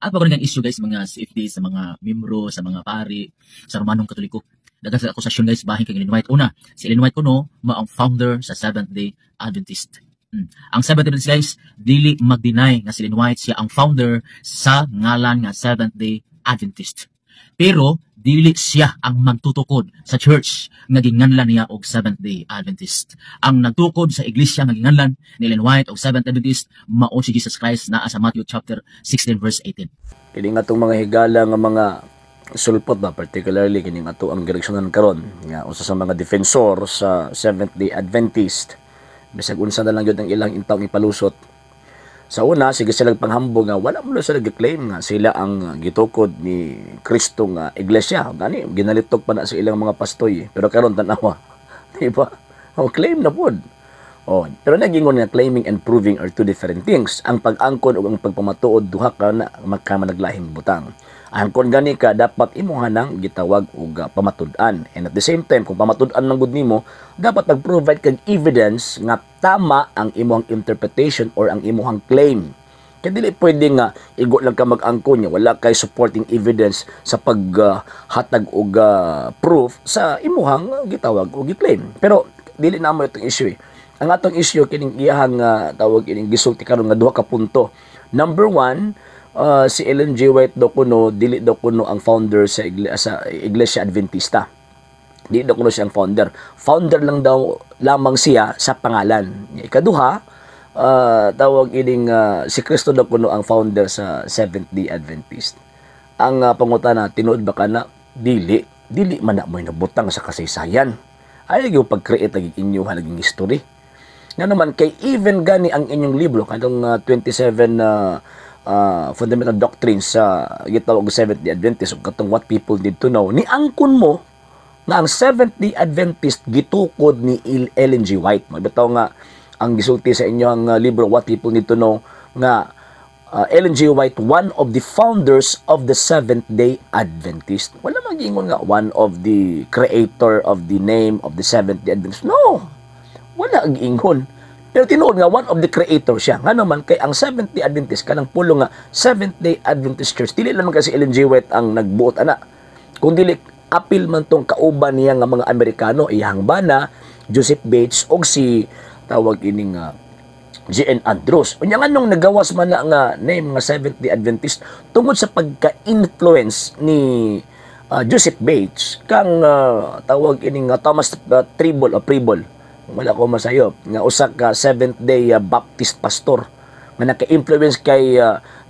At pag issue, guys, mga CFD, sa mga membro, sa mga pari, sa Romanong Katoliko. Daghang sa akusasyon, guys, bahin kay Ellen White. Una, si Ellen White kuno mao ang founder sa Seventh Day Adventist. Ang Seventh Day Adventist, guys, dili mag-deny nga si Ellen White siya ang founder sa ngalan nga Seventh Day Adventist. Pero dili siya ang magtutukod sa church nga ginganlan niya og Seventh Day Adventist. Ang nagtukod sa iglesia nga ginganlan ni Ellen White og Seventh Adventist mao si Jesus Christ, naa sa Matthew chapter 16 verse 18. Kini nga atong mga higala nga mga sulpot ba, particularly kining ato ang direksyonan karon nga usa sa mga defensor sa Seventh Day Adventist, bisag unsa na lang gyud ang ilang intawong ipalusot. Sa una, sige sila panghambog nga wala mo sila gi-claim nga sila ang gitukod ni Kristo nga iglesia. Gani ginalitok pa na sa ilang mga pastoy. Pero karon tan-awa, di ba? O claim na pod. Oh, pero nagingon nga claiming and proving are two different things. Ang pag-angkon ug ang pagpamatuod, duha ka na magkamanaglahing butang. Angkon gani ka, dapat imuha nang gitawag og pamatud-an. And at the same time, kung pamatud-an man gud nimo, dapat mag-provide kag evidence nga tama ang imong interpretation or ang imong claim. Kaya dili pwede nga igo lang ka mag-angkon niya, wala kay supporting evidence sa paghatag og proof sa imuhang gitawag og gi-claim. Pero dili na mo itong issue eh. Ang atong issue kining iyahang tawag ining gisulti karon nga duha ka punto. Number one, si Ellen G. White daw kuno, dili daw kuno ang founder sa Iglesia Adventista. Dili daw kuno siya ang founder. Founder lang daw lamang siya sa pangalan. Ikaduha, tawag ining si Kristo daw kuno ang founder sa Seventh Day Adventist. Ang pangutana, tinuod ba kana? Dili. Dili man na mo'y nabutang sa kasaysayan. Ay yung pag-create naging inyo naging history. Nga naman kay even gani ang inyong libro katong 27 fundamental doctrines sa gitawag og Seventh Day Adventist ug katong What People Need to Know, ni angkon mo nga ang Seventh Day Adventist gitukod ni Ellen G. White. Magbitaw nga ang gisulti sa inyong libro What People Need to Know nga Ellen G. White, one of the founders of the Seventh Day Adventist. Wala magingon nga one of the creator of the name of the Seventh Day Adventist. No. Wala ang ingon. Pero tinuod nga one of the creator siya. Nga naman kay ang Seventh Day Adventist, kanang pulong nga Seventh Day Adventist Church, dili lamang kasi Ellen G. White ang nagbuot ana. Kung dili apil man tong kauban niya nga mga Amerikano, iyang bana, Joseph Bates og si tawag ining G.N. Andrews. Unya nganong nagawas man na nga name nga Seventh Day Adventist? Tungod sa pagka-influence ni Joseph Bates kang tawag ining Thomas Tribble o Pribble, wala ko masayop, nga usa ka Seventh Day Baptist pastor nga naka-influence kay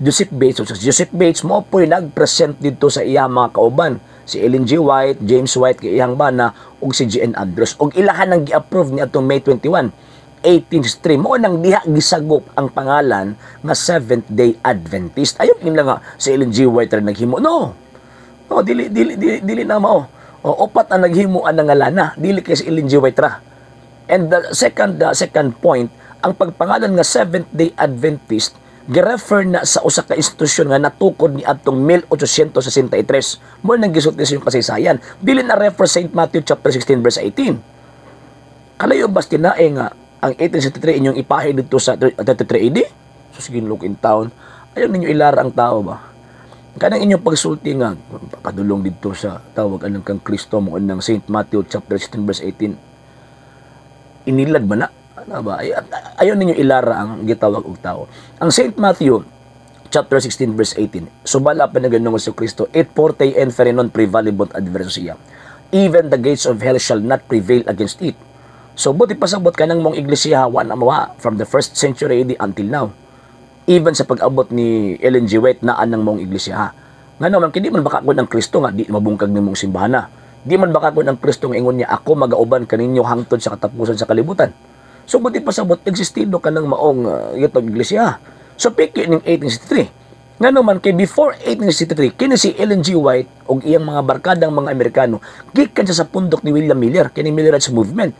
Joseph Bates. So, si Joseph Bates mo po'y nag-present dito sa iyang mga kauban, si Ellen G. White, James White kay iyang bana ug si G.N. Andrews, ug ilahan ang gi-approve ni atong May 21, 1863. Mo nang diha gisagop ang pangalan nga Seventh Day Adventist. Ayaw lang nga si Ellen G. White ra naghimo. No. No, dili dili dili, dili na mao. O, upat ang naghimo ang ngalana, dili kay si Ellen G. White ra. And the second point, ang pagpangalan nga Seventh Day Adventist girefer na sa usa ka institusyon nga natukod ni adtong 1863. Mo nang gisulti sa inyong kasaysayan. Dili na refer St. Matthew chapter 16 verse 18. Kalayo bas tinae nga ang 1863 inyong ipahi dito sa 33 AD? So sige, look in town. Ayaw ninyo ilara ang tao ba? Kanang inyong pagsulti nga padulong dito sa tawag anang kang Kristo mo ng St. Matthew chapter 16 verse 18, inilad ba na? Ano ba? Ay, ayaw ninyo ilara ang gitawag og tao. Ang St. Matthew chapter 16 verse 18, subala pa na ganung si Kristo, "Et portae inferni non praevalebunt adversus eam. Even the gates of hell shall not prevail against it." So buti pasabot ka ng mong iglesia wa na mawa from the first century AD until now. Even sa pag-abot ni Ellen G. White, naan ng mong iglesia. Nga naman, kindi man baka ang Kristo nga di mabungkag ni mong simbahan na. Di man baka ang Kristo nga ingon niya, "Ako magauban kaninyo hangtod sa katapusan sa kalibutan." So buti pasabot existido ka ng maong itong iglesia. So piki ning 1863. Nga naman kay before 1863, kini si Ellen G. White ug iyang mga barkadang mga Amerikano gikan siya sa pundok ni William Miller, kini Millerites movement.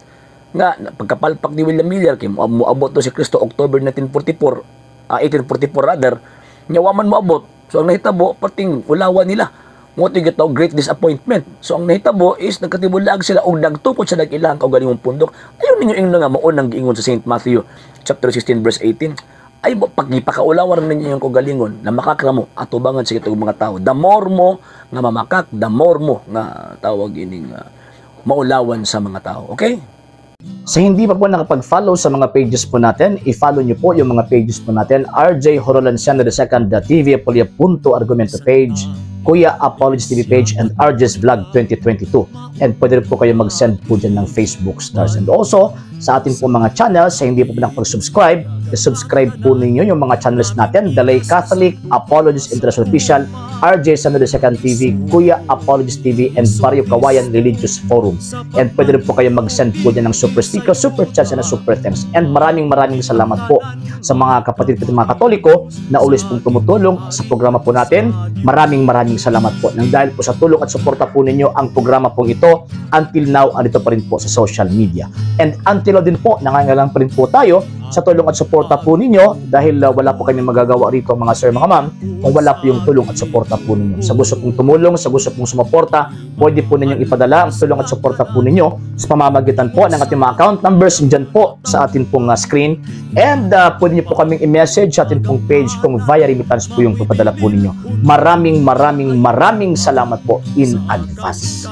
Nga pagkapalpak ni William Miller kay moabot to si Kristo October 1944, 1844 rather, nya wa man moabot. So ang nahitabo, perting ulawan nila. Mo gitawag great disappointment. So ang nahitabo is nagkatibulag sila og nagtukod sa nag-ilang kaugalingong pundok. Ayaw ninyo ingnon nga mao nang giingon sa St. Matthew chapter 16 verse 18. Ay pag ipakaulawan ninyo yung kaugalingon na makak ra mo atubangan sa kitong mga tao. The more mo nga mamakak, the more mo nga tawag ining maulawan sa mga tao. Okay? Sa hindi pa po nakapag-follow sa mga pages po natin, i-follow nyo po yung mga pages po natin. RJ Horolanciano II, TV Apolia Punto Argumento page, Kuya Apologies TV page, and RJ's Vlog 2022. And pwede rin po kayo mag-send po dyan ng Facebook stars. And also, sa ating po mga channels, sa hindi po nakapag-subscribe, i-subscribe po ninyo yung mga channels natin: The Lay Catholic, Apologies International Official, RJ Sano II TV, Kuya Apologies TV, and Barrio Kawayan Religious Forum. And pwede rin po kayo mag-send po dyan ng super sticker, super chats, and super thanks. And maraming maraming salamat po sa mga kapatid ko, mga Katoliko na always pong tumutulong sa programa po natin. Maraming maraming salamat po. Nang dahil po sa tulong at suporta po ninyo, ang programa pong ito until now andito pa rin po sa social media. And until now din po, nangangailangan pa rin po tayo sa tulong at suporta po ninyo dahil wala po kami magagawa rito, mga sir, mga ma'am, kung wala po yung tulong at suporta po ninyo. Sa gusto pong tumulong, sa gusto pong sumuporta, pwede po ninyong ipadala ang tulong at suporta po ninyo sa pamamagitan po ng ating mga account numbers dyan po sa atin pong screen. And pwede niyo po kaming i-message sa atin pong page kung via remittance po yung papadala po ninyo. Maraming maraming maraming salamat po in advance.